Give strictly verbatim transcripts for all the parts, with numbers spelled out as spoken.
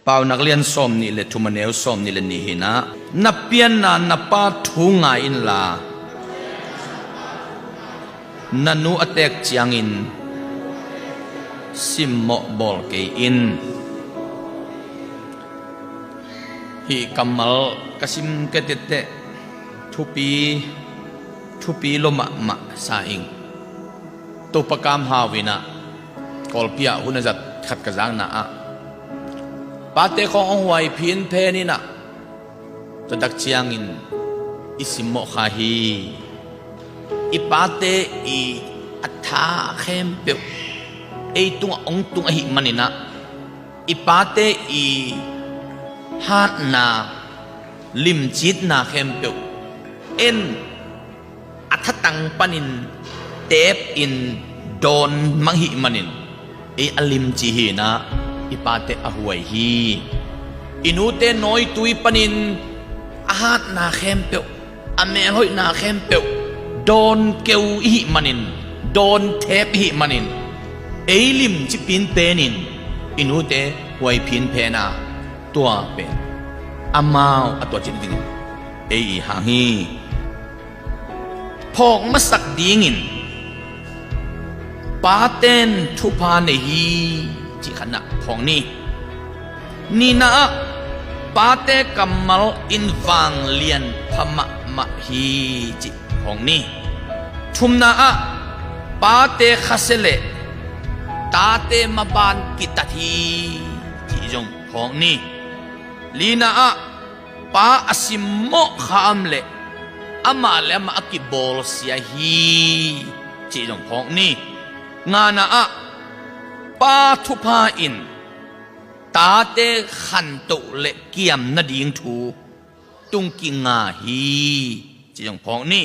Paunak lian sawm nih le thum a neu sawm nih le nih hi-in ah, na pianna na pa thu ngai inla, na nu a teek ciangin simmawh bawl kei in. Hih kammal ka sim ka tetteh thupi, thupi lua mahmah sa ing. Topa kamhau in ah Kawlpi ah hun a zat khat ka zakna ah, pate khawng hong huai phin phen in ah, tua tak ciangin i simmawh kha hi. I pate i a tha khempeuh ei tungah hong tung ahih manin ah, i pate i hatna, limcitna khempeuh en a thatang panin teepin dawn mang hih manin, ei a limci hi-in ah i pate a huai hi. I nute nawitui panin a hatna khempeuh, a melhoihna khempeuh dawn keu i hih manin, dawn thep i hih manin, ei limci phin penin i nute huai phin phen a, tua pen amau a tuaciat dingin ei i hang hi. Phawk masak dingin paten thupha nei hi, cih khatna phawk ni. Nihna ah, pate kammal in vanglian pha mahmah hi, cih phawk ni. Thumna ah, pate khasia le tate maban kitat hi, cih zong phawk ni. Lina ah, pa a simmawh kha om leh amah le amah a kibawlsia hi, cih zong phawk ni. Ngana ah, pa thupha in tate khantoh le kiam nading thu tung kinga hi, cih zong phawk ni.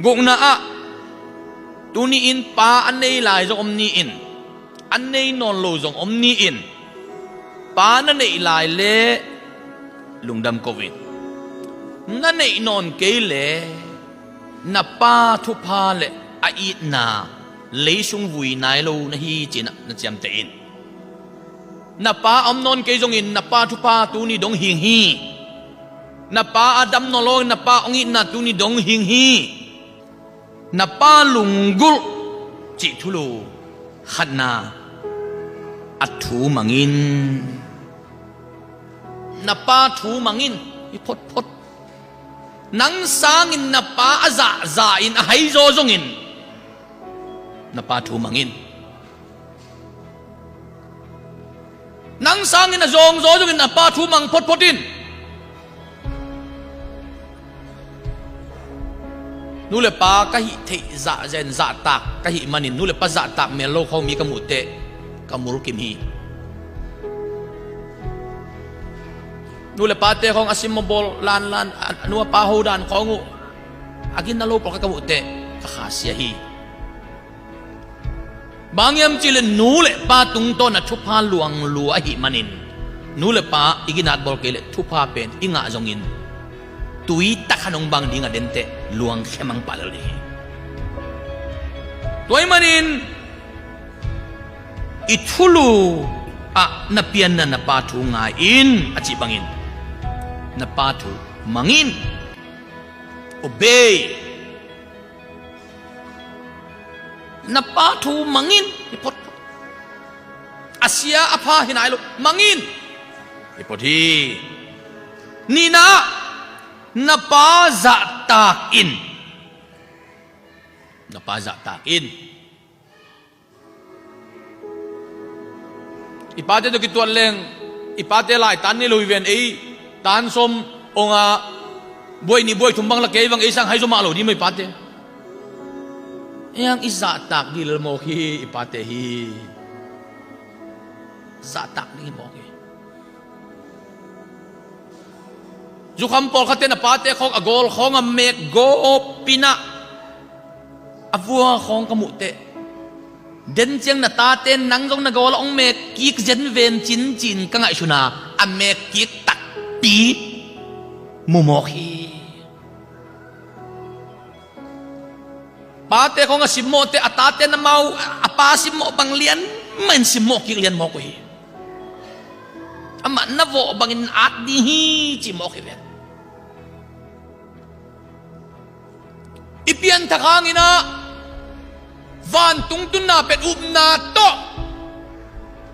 Gukna ah, tuni-in pa a nei lai zong om ni-in, a nei nawn lo zong om ni-in, pa na neih lai le lungdam ko in, na neih nawn kei le na pa thupha le a itna leisung vui nai lo na hi, ci-in ah na ciamteh in. Na pa a om nawn kei zongin na pa thupha tuni dong hing hi. Na pa a dam nawn lo, na pa hong itna tuni dong hing hi. Na pa lunggulh cih thulu khatna, a thu mang in. Na pa thu mang in, hi photphot. Nang sangin na pa a zahzah in a haizaw zongin na pa thu mang in. Nang sangin a zawngzaw zongin na pa thu mang photphot in. Nu le pa ka hih theih zahzen zahtak ka hih manin, nu le pa zahtak mel lo khawng mi ka muh teh ka mulkim hi. Nu le pate khawng a simmawh bawl lanlan, a nu a pa hodan khawng uh a ginna lo pawlkhat ka muh teh ka khasia hi. Bang hiam cih leh nu le pa tungtawn a thupha luang lua ahih manin, nu le pa i ginat bawl kei leh thupha pen i ngah zongin tui tak khan hong bang ding a den teh luang khemang pah lel ding hi. Tua ahih manin i thulu ah na pianna na pa thu ngai in a cih bangin na pa thu mang in. Obey. Na pa thu mang in, hi phot. A sia a pha hi nai lo, mang in, hi phot hi. Nihna, na pa zahtak in. Na pa zahtak in. I pate tawh kituat leng, i pate lai tan nei lo hi ven, ei tan sawm ong a buai nih buai thum bang la kei bang ei sang hai zaw mah lo ding maw i pate. Ei ang i zahtak ding lel mawk hi, i pate hi. Zahtak ding hi mawk hi. Zukham pawlkhatte na pate khawng a gawl khawng a mek gawp in ah a vua khawng ka muh teh, den ciang na tate nang zong na gawl ah hong mek kik zen ven cin ci-in ka ngaihsun a, a mek kik takpi mu mawk hi. Pate khawng a simmawh teh a tate na mau a pa simmawh bang lian mah in simmawh kik lian mawk uh hi. Amah na vawh bangin at ding hi, ci mawk hi ven. I pianthak hangin ah vantung tunna pen upna tawh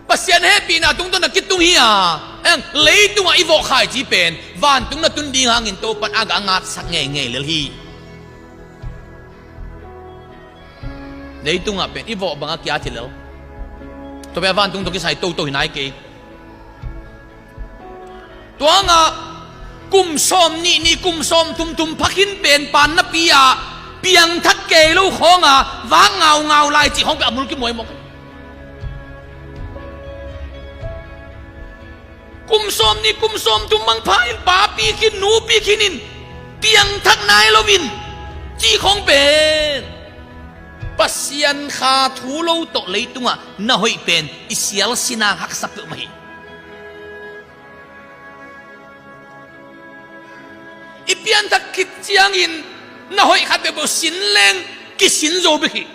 Pasian hehpihna tungtawn a kitung hi a, eng, leitungah i vawh khaici pen vantung na tun ding hangin Topan a gah ngatsak ngeingei lel hi. Leitungah pen i vawh bangah ki-at hi lel. Tua pen a vantung tawh kisai toto hi nai kei. Tua hangah kum sawm nih nih, kum sawm thum thum pha khin pen pan napi ah piangthak kei lo khawngah vak ngaungau lai cih khawng pen a mul kimuai mawk. Kum sawm nih, kum sawm thum bang pha in papi khin, nupi khin in piangthak nai loin cih khawng pen Pasian kha thu lo tawh leitungah na hoih pen i sial sina haksa peuhmah hi. I pianthak khit ciangin na hoih khat peuhpeuh sin leng kisin zo bek hi.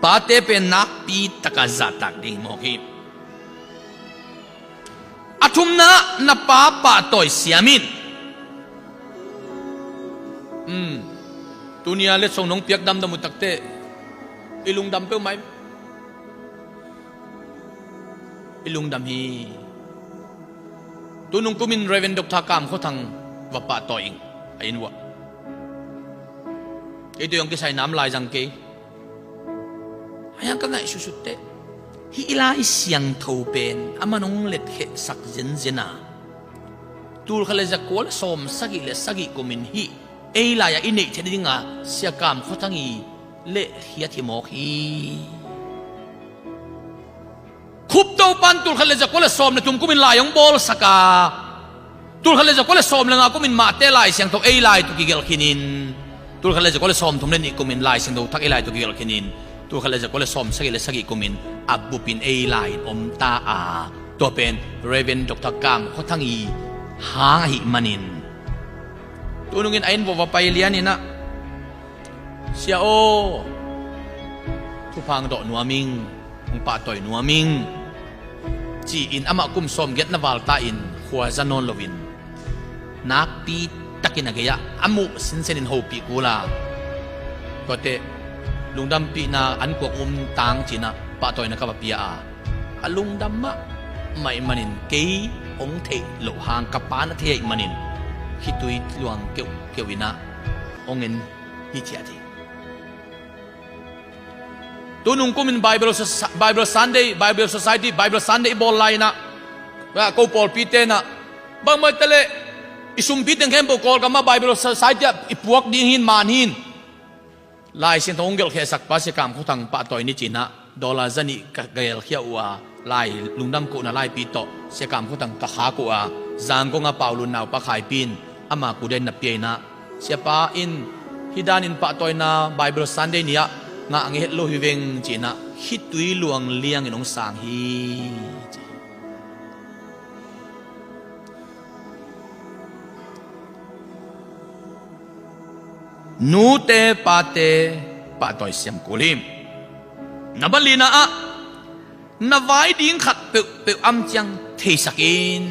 Pate pen nakpi taka zahtak ding mawk hi. A thumna, na pa pahtawi siam in. Um, tunia letsong nong piak damdam uh takteh i lungdam peuhmah hi. I lungdam hi. Tunung kumin Reverend Doctor Kam Khua Thang va pahtawi ing a inn uah. Kei tua hong kisai nam lai zang kei. Haiang ka ngaih susutteh hih i Lai Siangtho pen a man hong letkhehsak zenzen a, tulkhat le zakua le sawm sagih le sagih kumin hih ei lai-ah i neih theih nadinga Sia Kam Khua Thang i lehkhiat hi mawk hi. Khup Topan tulkhat le zakua le sawm le thum kumin lai hong bawlsak a, tulkhat le zakua le sawm le nga kumin Mahte Lai Siangtho ei lai tawh kigelh khinin, tulkhat le zakua le sawm thum le nih kumin Lai Siangtho Thak ei lai tawh kigelh khinin, tulkhat le zakua le sawm sagih le sagih kumin a bupin ei lai in om ta a, tua pen Reverend Doctor Kam Khua Thang i hang ahih manin tunungin a inn uah va pai lianin ah, Sia aw, thupha hong dawh nuam ing, hong pahtawi nuam ing, ci-in amah kum sawmgiat na val ta-in khua za nawn loin nakpi takin a gei-ah a muh sinsenin hopih kul a, tuate lungdampihna an kuak um tang ci-in ah pahtawina ka va pia a, a lungdam mahmah ahih manin kei hong theih loh hang ka pa na thei ahih manin khitui luang keuhkeuh in ah hong en hi ciat hi. Tunung kumin Bible Soci-, Bible Sunday, Bible Society, Bible Sunday i bawl lai-in ah, ah, ko pawlpite in ah bangmah taleh i sumpi teng khempeuh Kawlgam ah Bible Society ah i puak ding hi-in, man hi-in, Lai Siangtho hong gelhkhehsak pa Sia Kam Khua Thang pahtawi ni ci-in ah dollar za nih ka gelhkhia uh a, lai lungdam kohna laipi tawh Sia Kam Khua Thang ka khak uh a, Zangkong ah Paulun naupa Khaipi in ama kudian na pia in ah, Siapa in hih danin pahtawina Bible Sunday ni-ah ngah ngei het lo hi veng ci-in ah khitui luang liangin hong sang hi, ci. Nute pate pahtawi siam kul hi. Na balina ah na vai ding khat peuhpeuh a om ciang theisak in.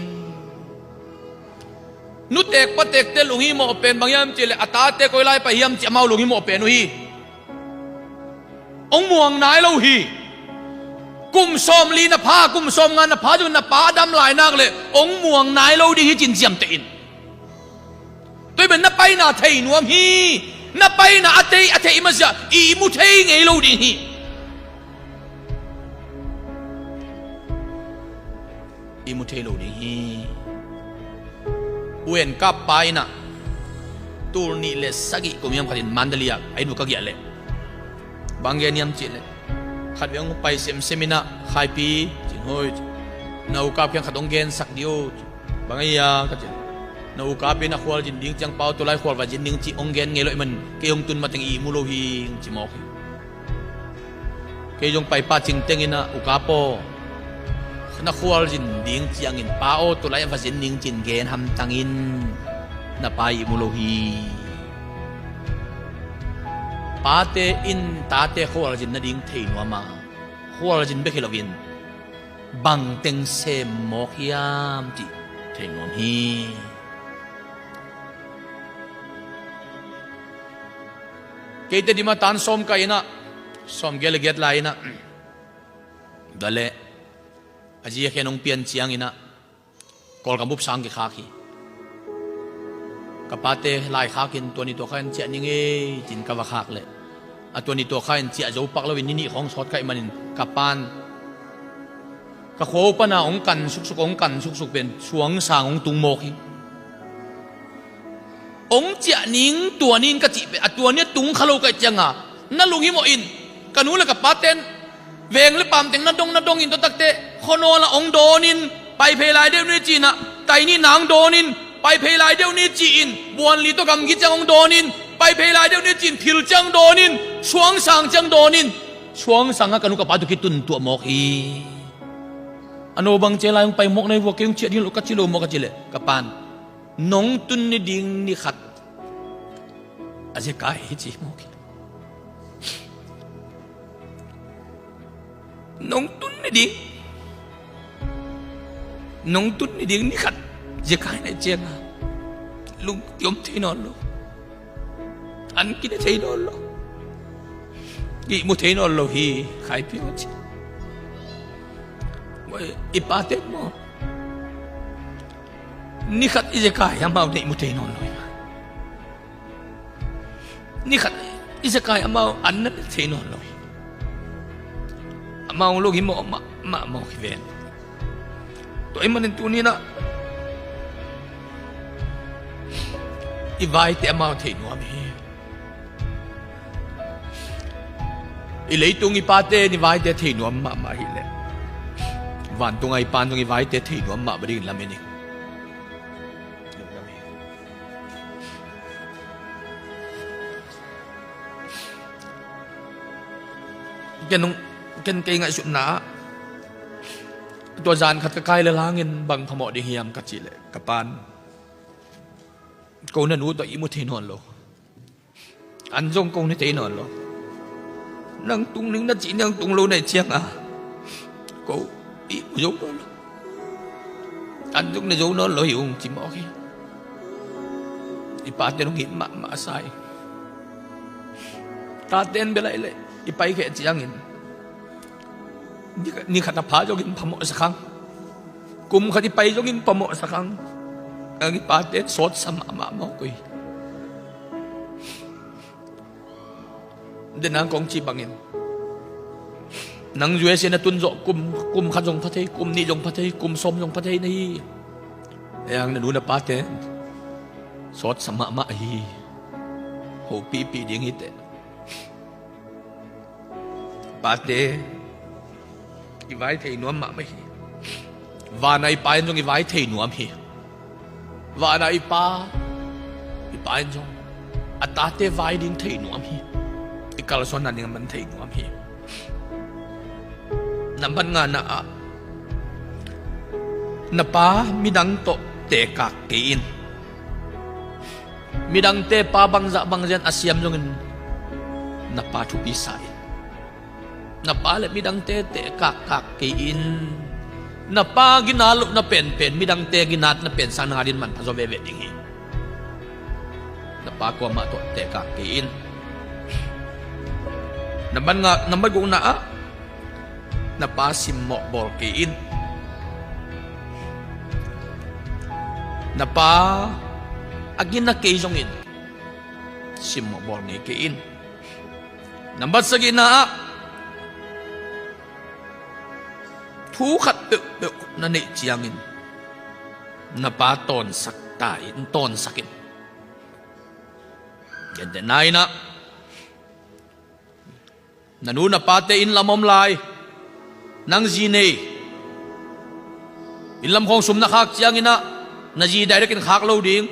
Nutek patekte lunghimawh pen bang hiam cihleh a tate koi lai pai hiam cih amau lunghimawh pen uh hi. Hong muang nai lo hi. Kum sawmli na pha, kum sawmnga na pha zong na pa a dam lai nak leh hong muang nai lo ding hi ci-in ciamteh in. Tua hi pen na paina thei nuam hi. Na paina a thei, a theih masiah ihmu thei ngei lo ding hi. Ihmu thei lo ding hi. U En Kap pa in ah tul nih le sagih kum hiam khatin Mandalay ah a inn uh ka giah leh bang gen hiam cihleh, khatvei hong pai semsem in ah, Khaipi, ci-in, hoi, ci, na u Kap kiang khat hong gensak dih o, ci. Bang a hia, ka ci. Na u Kap in a khualzin ding ciang pa aw, tulai khual va zin ning cih hong gen ngei lo ahih man kei hong tun mateng ihmu lo hi, ci mawk hi. Kei zong pai pah cingteng in ah, u Kap aw, na khualzin ding ciangin pa aw, tulai va zin ning ci-in gen hamtang in, na pa ihmu lo hi. Pate in tate khualzin nading thei nuam a, khualzin bek hi loin bangteng sem mawk hiam cih thei nuam hi. Keite dima tan sawm ka inah, sawm gel giat lai inah, dale a zia khen hong pian ciang inah, Kawlgam bup sang kikhak hi. Ka pate laikhakin tua ni tua kha in ciah ning ei, cin ka va khak leh, a tua ni tua kha in ciah zo pak loin ni nih khawng sawt ka hih manin ka pan ka khua uh pana hong kan suksuk, hong kan suksuk pen suangsang hong tung mawk hi. Hong ciah ning tua ni in ka cih pen, a tua ni a tung kha lo ka hih cianga na lunghimawh in, ka nu le ka paten veng le pamteng na dong, na dongin tua takte khuanawl ah hong dawnin, pai phei lai deuh ni ci-in ah, tai nih nang dawnin, pai phei lai deuh ni ci-in, buanli tawh gamgi ciang hong dawnin, pai phei lai deuh ni ci-in thil ciang dawnin, suangsang ciang dawnin, suangsang ah ka nu ka pa tawh kitun tuah mawk hi. A no bang ci lai hong pai mawk na hi vua, kei hong ciah ding lo ka ci lo maw ka cih leh, ka pan, nong tun ni ding ni khat a zekai hi ci mawk hi. Nong tun ni ding, nong tun ni ding ni khat zekai na hih cianga lungkiom thei nawn lo, an kine thei nawn lo, ihmu thei nawn lo hi. Khaipi aw ci. I pate maw, ni khat i zekai amau na ihmu thei nawn lo hi. Ni khat i zekai amau an na ne thei nawn lo hi. Amau lunghimawh mahmah mawk hi ven. Tua ahih manin tuni-in ah i vaite amau thei nuam hi. I leitung i pate in i vaite thei nuam mahmah hi leh, vantunga i pan zong i vaite thei nuam mah bang dingin lamen ing. Ken, ken kei ngaihsutna ah tua zan khat ka kai le langin bang phamawh ding hiam ka cih leh, ka pan, ko na nu tawh ihmu thei nawn lo, an zong ko ne thei nawn lo. Nang tung ning na cih, nang tung lo na hih cianga ko ihmu zo nawn lo, an zong ne zo nawn lo hi ung ci mawk hi. I pate nong it mahmah sa hi. Tate in bel ahih leh i paikhia ciangin ni khat a pha zongin phamawhsa kha ing. Kum khat i pai zongin phamawhsa kha ing. Ang i pate in sawtsa mahmah mawk uh hi. Denang kong cih bangin, nang U S A na tun zawh kum, kum khat zong pha thei, kum nih zong pha thei, kum sawm zong pha thei na hi. Ang na nu na pate in sawtsa mahmah hi. Hopihpih ding hi teh. Pate, i vai thei nuam mahmah hi. Vana i Pa in zong i vai thei nuam hi. Vana i Pa, i Pa in zong a tate vai ding thei nuam hi. I kalsuanna ding a man thei nuam hi. Nambat ngana ah, na pa midang tawh tekak kei in. Midangte pa bangzah bangzah in a siam zongin na pa thupi sa in. Na pa le midangte tehkakkak kei in. Na pa ginat lohna penpen midangte ginatna pen sang nang adingin manpha zaw veve ding hi. Na pa kuamah tawh tehkak kei in. Nambat nga, nambat gukna ah, na pa simmawh bawl kei in. Na pa a gina kei zongin simmawh bawl ngei kei in. Nambat sagihna ah, thu khat peuhpeuh na neih ciangin na pa tawnsak ta in, tawnsak in. Gentehna in ah, na nu na pate inn lam om lai, nang zi nei, inn lam khawng sum na khak ciangin ah, na zi direct in khak lo ding.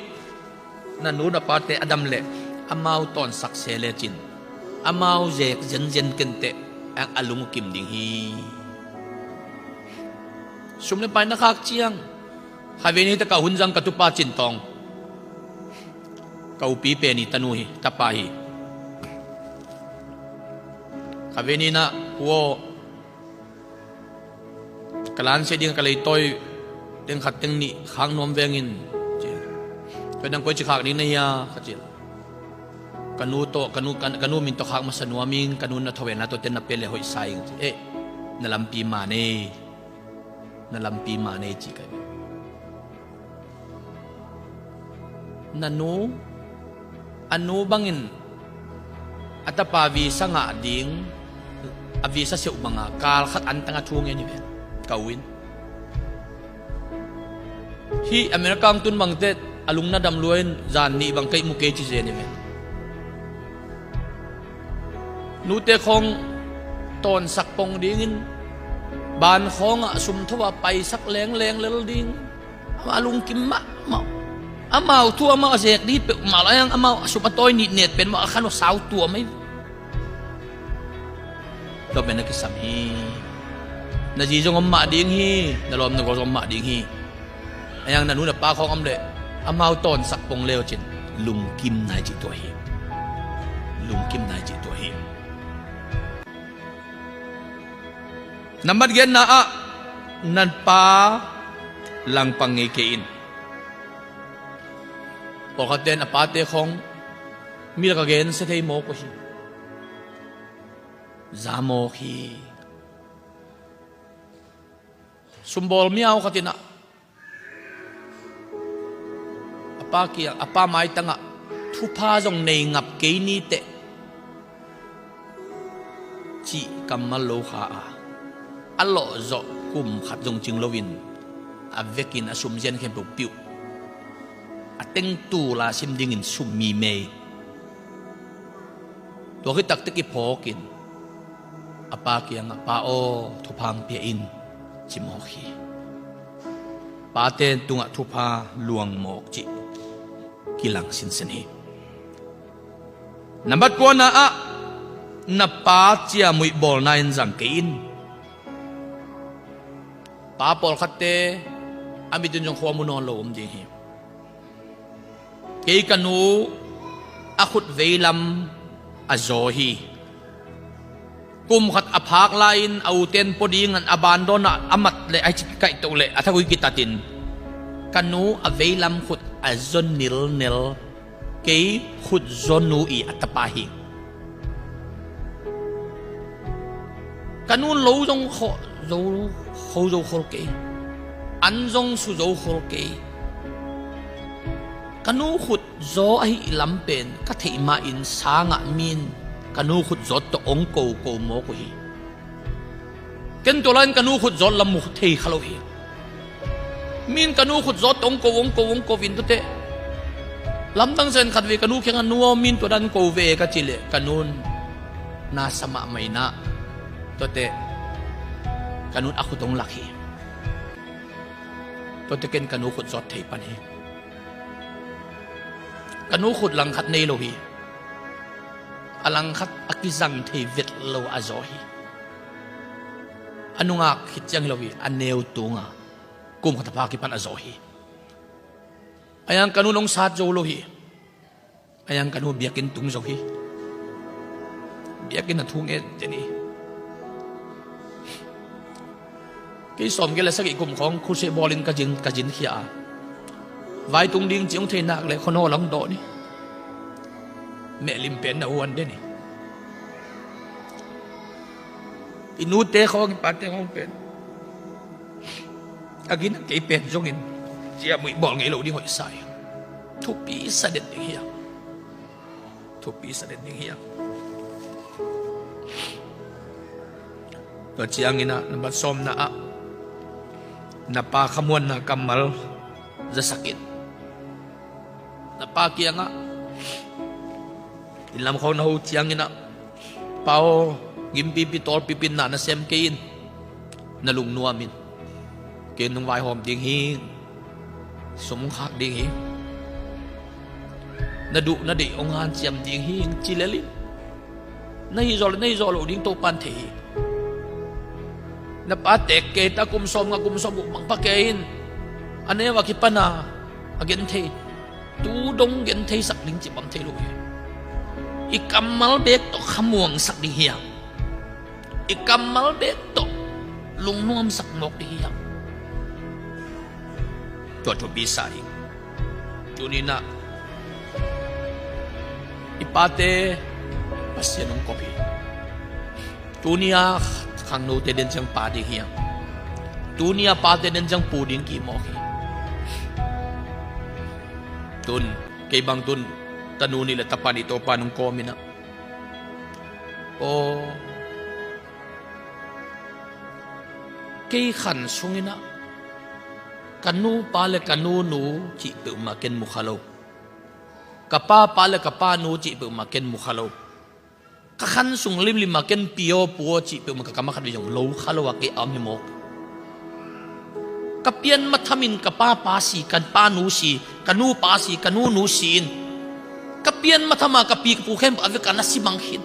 Na nu na pate a dam leh amau tawnsak se lecin, amau zek zenzen kenteh, a lung uh kim ding hi. Sum le pai na khak ciang, khavei ni tak ah hun zang ka tupa Cin Tawng, ka upi pen i tanu hi, tapa hi. Ka vei nih inah, "Pu aw, ka lansia ding ka leitawi teng khat teng nih khak nuam veng in," ci. "Tua dang koici khak ding na hia?" ka ci. "Ka nu tawh, ka nu, ka, ka nu min tawh khak masa nuam ing, ka nu na thawhna tawh ten na pia le hoih sa ing," ci. "Eh, na lampi man ei, na lampi man ei," ci ka. Na nu, a nu bangin a tapa visa ngah ding, a visa seuh banga kal khat antang a thu ngen hi ve, ka u in. Hih America hong tun bangte a lung na dam lua in zan nih bang ka ihmu kei ci zen hi ve. Nute khawng tawnsak pong dingin ban khawngah sum tho a paisak lengleng lel ding. Amah lungkim mahmah. Amau thu amau a zek dih peuhmah lo, a hiang amau a sum a tawi nih net pen mah a khan uh sau tua mai. Tua pen a kisam hi. Na zi zong om mah ding hi, na lawm na gol zong om mah ding hi. A hiang na nu na pa khawng om leh amau tawnsak pong leu cin lungkim nai cih tua hi. Lungkim nai cih tua hi. Nambat genna ah, na pa langpang ngei kei in. Pawlkhatte in a pate khawng mi lak a gensia thei mawk uh hi. Za mawk hi. Sumbawl miau khat inah a pa kiang, a pa maitangah, "Thupha zong nei ngap kei ni teh," cih kammal lo kha a, a lawhzawh kum khat zong cing loin a vekin a sumzian khempeuh piuh, a teng tul a sim dingin sum mi mei. Tua khit takte kiphawkin a pa kiangah, "Pa aw, thupha hong pia in," ci mawk hi. Pate tungah thupha luang mawk cih kilang sinsen hi. Nambat kuana ah, na pa ciamnuih bawlna in zang kei in. Pa pawlkhatte a mit in zong khua mu nawn lo om ding hi. Kei ka nu a khut veilam a zaw hi. Kum khat a phak lai-in a uten pua dingin a bandawnah a mat le a cik kaihtoh le a thagui kitatin ka nu a veilam khut a zaw nilnel. Kei khut zaw nu i a tapa hi. Ka nu lo zong kho zo, kho zo khol kei. An zong su zo khol kei. Ka nu khut zaw ahi lam pen ka theih ma-in sangah min ka nu khut zawt tawh ong ko ko mawk uh hi. Ken tua lai-in ka nu khut zawt lam mu thei kha lo hi. Min ka nu khut zawt ong ko, ong ko, ong ko vin tute. Lamdang zen khat ve ka nu kiangah, "Nu aw, min tua dan ko ve," ka cih leh ka nun na sa mahmah inah, tuate ka nun a khut ong lak hi. Tuate ken ka nu khut zawt thei pan hi. Ka nu khut langkhat nei lo hi. A langkhat a kizang thei vet lo a zaw hi. A nungak khit ciang hi lo hi, a neu tunga kum khat a pha kipan a zaw hi. A hiang ka nun ong sat zo lo hi. A hiang ka nu biakinn tung zo hi. Biakinn a thu ngen den hi. Kei sawm gel le sagih kum khawng khuseh bawlin ka zin, ka zin khia a, vai tung ding ci ong thei nak le khonol ong dawh ni. Mehlim pen na huan den hi. I nute khawng, i pate khawng pen a gina kei pen zongin ciamnuih bawl ngei lo ding hoih sa hi. Thupi sa den ding hi a. Thupi sa den ding hi a. Tua ciangin ah, nambat sawmna ah, na pa khamuanna kammal zasak in. Na pa kiangah, inn lam khawng na ho ciangin ah, "Pa aw, gimpipi tawlpipi in na na sem kei in, na lungnuam in. Ken nong vaihawm ding hi, sum khak ding hi. Na duh na deih ong hanciam ding hi," ci lel in. Na hih zawh le na hih zawh loh ding Topa'n thei hi. Na pa tek kei ta, kum sawmnga kum sawmguk bang pha kei in. A neu a kipan a, a genthei, tu dong gentheisak ding cih bang thei lo hi. I kammal beek tawh khamuangsak ding hi hang. I kammal bek tawh lungnuamsak mawk ding hi hang. Tua thupi sa hi. Tuni-in ah i pate Pasian hong kop hi. Tuni-a khangnote den ciang pa ding hi hang. Tuni-a pate den ciang pu ding kihmawk hi. Tun kei bang tun tanu nih le tapa nih Topa'n hong kawm in ah, aw, kei khan sungin ah ka nupa le ka nunu cih peuhmah ken mu kha lo. Ka papa le ka panu cih peuhmah ken mu kha lo. Ka khan sung limlim ah ken pi aw pu aw cih peuhmah ka kam ah khat vei zong lo kha lo a kei a om hi mawk. Ka pian mathamin ka papa si, ka panu si, ka nupa si, ka nunu si in, ka pian matham a ka pi ka pu khempeuh a vek a na si mang khin.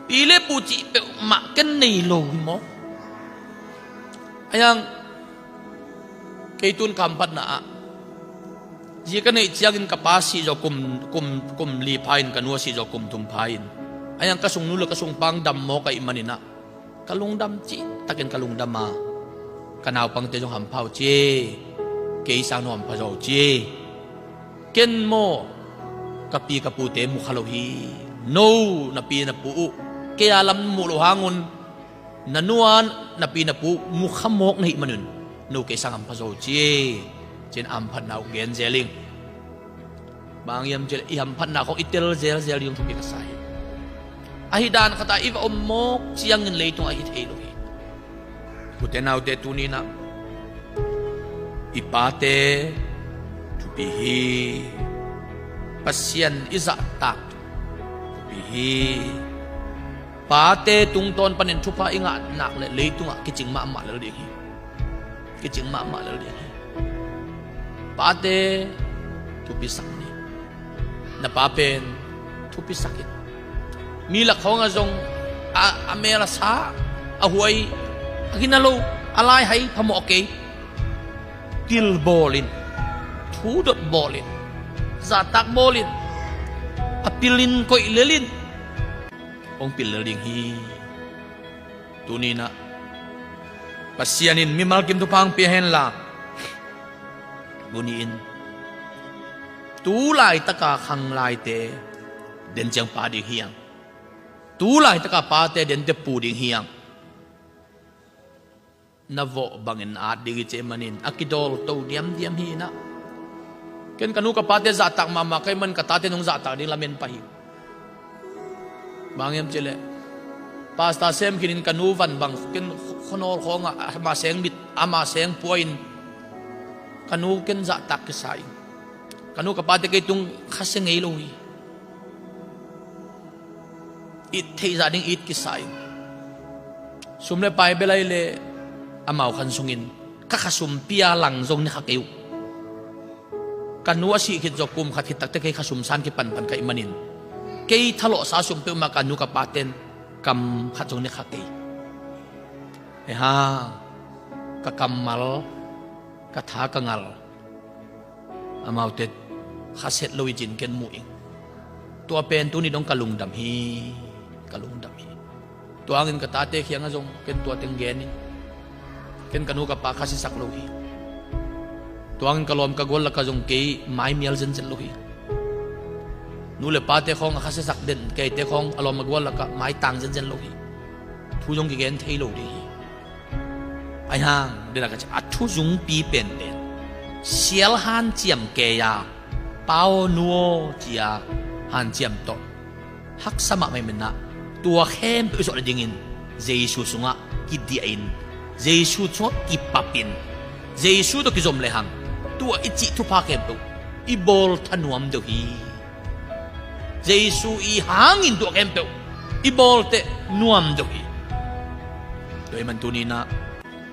Pi le pu cih peuhmah ken nei lo hi mawk. Ahi hang kei tun ka hamphatna ah, zi ka neih ciangin ka pa sih zaw kum, kum, kum li pha in, ka nu a sih zaw kum thum pha in. Ahi hang ka sungnu le ka sungpa dam mawk ahih manin ah, ka lungdam cihtakin ka lungdam a, ka naupangte zong hampha uh ci, kei sang no hampha zaw uh ci. Ken maw, ka pi ka pute mu kha lo hi. No, na pi na pu uh kei a lam muh loh hang un, na nu a na pi na pu mu kha mawk na hih manun, no kei sang hampha zaw uh ci, ci-in a hamphatna uh gen zel ing. Bang hang hiam cih leh i hamphatna khawng i tel zelzel ding thupi ka sa hi. Ahi dan khat ah i va om mawk ciangin leitung ah hi thei lo hi. Ute naute, tuni-in ah i pate thupi hi. Pasian i zahtak thupi hi. Pate tungtawn panin thupha i ngah nak leh leitungah kicing mahmah lel ding hi. Kicing mahmah lel ding hi. Pate thupisak ni. Na pa pen thupisak in. Mi lak khawngah zong a, a mel a sa, a huai, a gina lo, a lai hai phamawh kei. Pil bawl in, thu dot bawl in, zahtak bawl in, a pil in koih lel in, hong pil lel ding hi. Tuni-in ah Pasian in mimal kim thupha hong pia hen la, tuni-in tu laitaka khanglaite den ciang pa ding hi hang. Tu laitaka pate dente pu ding hi hang. Na vawh bangin na at ding hi cih manin a kidawlto diamdiam hi in ah. Ken ka nu ka pate zahtak mahmah ka hih man ka tate nong zahtak ding lamen pah hi. Bang hiam cih leh pastor sem khin in ka nu van bang ken khuanawl khawngah ama seng mit, ama seng pua in ka nu ken zahtak kisa in, ka nu ka pate kei tung khasia ngei lo hi. It theih zah ding it kisa in, sum le pai bel ahih leh amau khan sungin ka khasum pia lang zong ne kha kei uh. Ka nu a sih khit zaw kum khat khit takteh kei khasum san kipanpan ka hih manin, kei thalawhsa sum peuhmah ka nu ka pate'n kam khat zong ne kha kei. Eha, ka kammal, ka tha ka ngal, amaute khasia lo hi cih ken mu ing. Tua pen tuni dong ka lungdam hi, ka lungdam hi. Tua hangin ka tate kiangah zong ken tua teng gen ing. Ken ka nu ka pa khasiasak lo hi. Tua hangin ka lawm ka gual lakah zong kei mai mial zenzen lo hi. Nu le pate khawng a khasiasak den, keite khawng a lawm a gual lakah mai tang zenzen lo hi. Thu zong kigen thei lo ding hi. Ahi hang, den a ka ci a thu zungpi penpen sial hanciam kei a, pa aw nu aw ci-a hanciam tawh haksa mahmah hi. Tua khempeuh i zawh nadingin Jesu sungah kidiahin, Jesu sungah kipapin, Jesu tawh kizom lehang tua i cih thupha khempeuh i bawl thanuam deuh hi. Jesu i hangin tua khempeuh i bawlteh nuam deuh hi. Tua ahih man tuni-in ah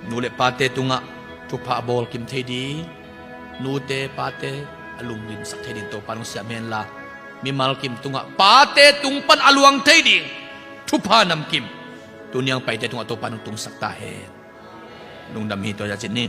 nu le pate tungah thupha a bawl kim thei ding, nute pate a lungdamsak thei ding Topa hong siam hen la, mimal kim tungah pate tung pan a luang thei ding thupha namkim tuni a hong paite tungah Topa hong tungsak ta hen. Lungdam hi. Tua hi a cin ni.